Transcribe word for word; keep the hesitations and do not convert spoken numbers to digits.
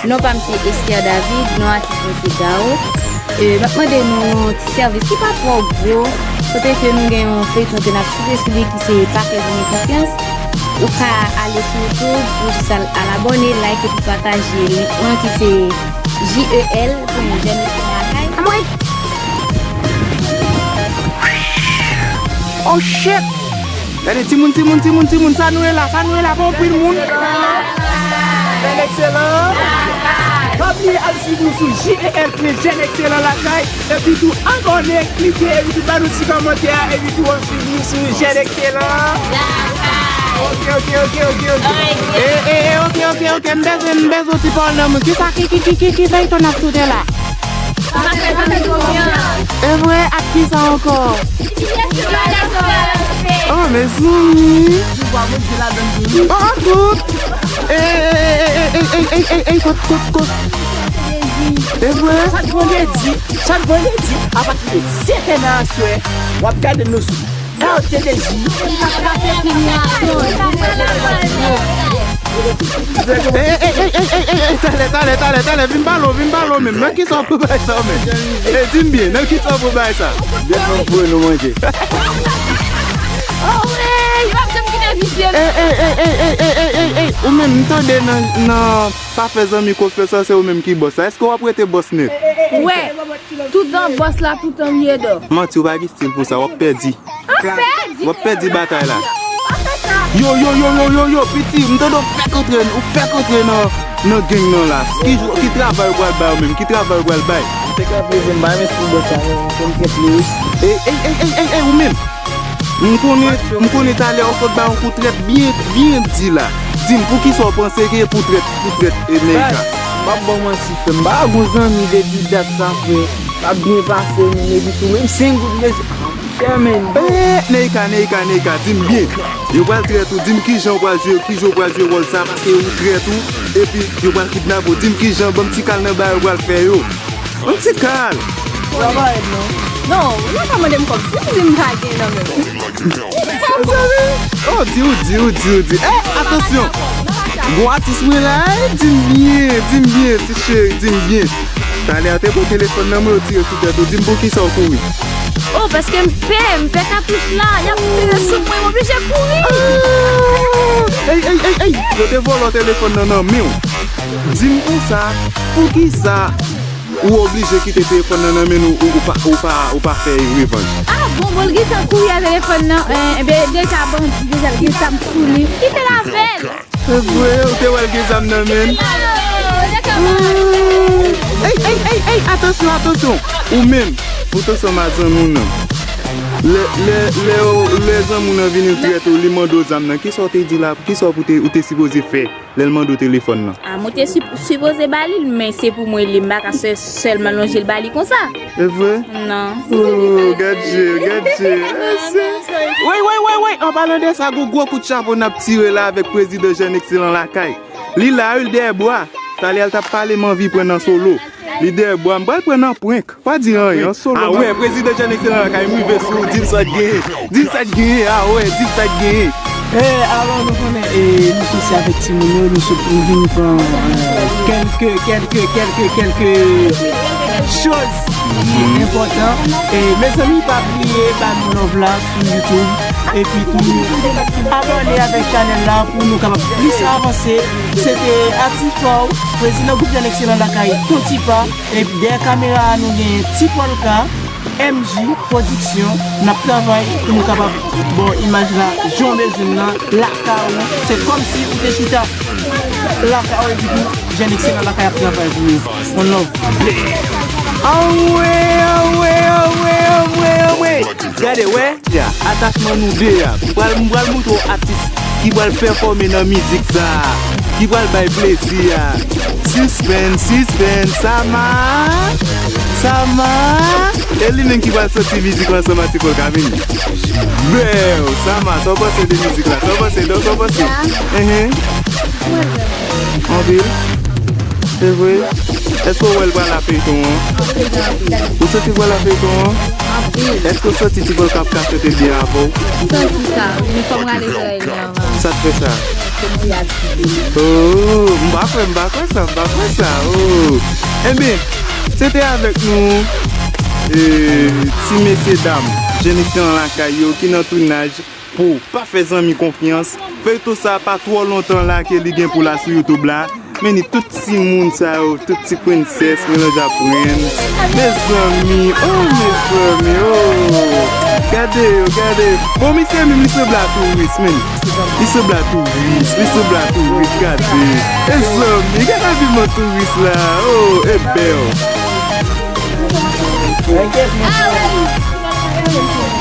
Non pa m se Esther David, non atis mwen se Gao. E, m ap mande nou yon ti sèvis ki pa twò gwo, kote ke nou gen yon feyton ke n ap swiv sou li ki se Pa fè zanmi konfyans. Ou ka ale sou YouTube, ou jis al, al abòne, like epi pataje link lan ki se J E L pwen Jèn Lakay. Oh shit! Gade timoun, timoun, timoun, timoun, sa nou ye la, sa nou ye la, gon anpil moun. Jèn Ekselan. Pa bliye al swiv nou sou J E L pwen Jèn Ekselan Lakay, epi tou abòne, klike, epi tou ba nou ti kòmantè a, epi tou w ap swiv nou sou Jèn Ekselan. Ok, ok, ok, ok, ok. E, e, e, ok, ok, ok, m bezwen, m bezwen ti pawòl nan moun. Kisa, ki, ki, ki, ki, ki feyton n ap soute la? E vre, ak kisa ankò? Oh, mezanmi. Oh, tout. Ey, ey, ey, ey, kot, kot, kot. E vre? Chak vandredi, chak vandredi, apati de sèt è nan aswè, w ap gade nou sou R T D J. Ey, ey, ey, ey, ey, ey, ey, talè, talè, talè, talè, vin pale w, vin pale w menm. Nan kisa w pral bay sa w menm? E, di m byen, nan kisa w pral bay sa? Dèt mwen voye nou manje. Oh, ey, yo p ap janm kite visye. Ey, ey, ey, ey, ey, ey, ey, ey, ey, ou menm, m tande nan, nan Pa fè zanmi konfyans lan, se ou menm ki bòs la. Èske w ap rete bòs nèt? Wè, toutan bòs la, toutan m ye dò. Manti, ou pa gen stil pou sa, w ap pèdi. W ap pèdi batay la. Yo, yo, yo, yo, yo, yo, piti, m tande w fèk antre, ou fèk antre nan, nan gang nan la. Ki jou, ki travay ou pral bay ou menm? Ki travay ou pral bay? M te ka vle di m pa renmen stil bòs la, men m konn kèt li wi. Ey, ey, ey, ey, ey, ey, ou menm. M konnen, m konnen talè w sot bay yon kou trèt byen, byen di la. Di m poukisa w panse ke pou trèt, pou trèt e Neika? Baz, m p ap ba w manti, frè m. M pa gon zanmi depi dat sa, frè. L ap byen pase, menm epi tou, menm senk goud m bezwen. Chè, menm. Eh, Neika, Neika, Neika, di m byen. Yo pral trèt ou, di m kijan w pral jwe, kijan w pral jwe wòl sa, paske ou trèt ou, epi yo pral kidnape w. Di m kijan, ban m ti kal nan bagay ou pral fè yo. Yon ti kal. Sa pa èd non. Non, ou pa ka mande m kòb. Si m di m pa gen nan men m. Oh, di ou, di ou, di ou, di. Eh, atansyon. Gon atis mwen la, eh, di m byen, di m byen, ti cheri, di m byen. Talè a te pran telefòn nan men w, tire sou tèt ou, di m poukisa w kouri. Oh, paske m pè, m pè katouch la, y ap tire sou mwen, m oblije kouri. Ah! Ey, ey, ey, ey, yo te vòlò telefòn nan nan men w. Di m konsa, poukisa ou oblije kite telefòn nan nan men nou, ou, ou pa, ou pa, ou pa fè revanj? Ah, bon, bon, l gentan kouri ak telefòn nan, eh, enben, deja bandi, deja l gen zam sou li. Kite l avè l. Se vre, ou te wè l gen zam nan men l? Ey, ey, ey, ey, atansyon, atansyon. Ou menm, ou t ansanm ak zanmi w nan. Lè, lè, lè, lè zanmi w nan vini l trèt ou, li mande w zam nan, kisa w te di la, kisa w pou te, ou te sipoze fè? Lè l mande w telefòn nan. Ah, mwen te sip-, sipoze ba li l, men se pou mwen li, m pa ka sè-, sèlman lonje l ba li konsa. E vre? Non. Oh, gad je, gad je. Woy, woy, woy, woy, an palan de sa, gon gwo kout chapo n ap tire la avèk prezidan Jèn Ekselan Lakay. Li la, wi, l dèyè bwa. Talè a l t ap pale, m anvi pran nan solo. Li dèyè bwa, m pral pran nan prank. Pa di anyen, an solo. Ah wè, prezidan Jèn Ekselan Lakay, m rive sou, di m sa k genyen. Di m sa k genyen, ah wè, di m sa k genyen. Eh, alò, nou konnen, eh, nou soti avèk timoun yo, nou sot, nou vin pran, eh, kèlke, kèlke, kèlke, kèlke choz ki enpòtan. Eh, mezanmi, pa bliye ba nou love la sou YouTube. Epi tou, abòne avèk chanèl la pou nou kapab plis avanse. Se te atis pa w, prezidan gwoup Jèn Ekselan Lakay, Ton Tipa. Epi dèyè kamera a, nou gen Ti Polka, M J Production. N ap travay pou nou kapab ba w imaj la jan w bezwen l lan, lakay ou. Se kòmsi ou te chita lakay ou epi tou Jèn Ekselan Lakay ap travay pou ou. One love. Awe, awe, awe, awe, awe. Gade, wè, ya, atachman nou de a. M pral, m pral montre w atis ki pral pèfòme nan mizik sa a, ki pral bay plezi a. Sispenn, sispenn, Sama, Sama. E li menm ki pral soti mizik la ansanm ak Ti Polka, vini. Bèw, Sama, sa w panse de mizik la? Sa w panse, non, sa w panse? Enhen. Anpil. Se vre? Èske w wè l pral la feyton an? Ou santi l pral la feyton an? Anpil. Èske w santi Ti Polka ap ka chante byen avè w? M santi sa, men fò m rale zòrèy li anvan. Sa k fè sa? Oh, m pa kwè, m pa kwè sa, m pa kwè sa. Oh. Enben, se te avèk nou, e, ti mesye dam, jèn ekselan lakay yo ki nan tounaj pou pa fè zanmi konfyans. Feyton sa pa twò lontan la ke li gen pou la sou YouTube la. Men ni tout timoun sa yo, tout ti prensès, melanje a prens. Mezanmi, oh, mezanmi, oh. Gade yo, gade. Bon, misye menm, li sanble a touris, men. Li sanble a touris, li sanble a touris, gade. Mezanmi, gade abiman touris la, oh, e bèl. Thank you.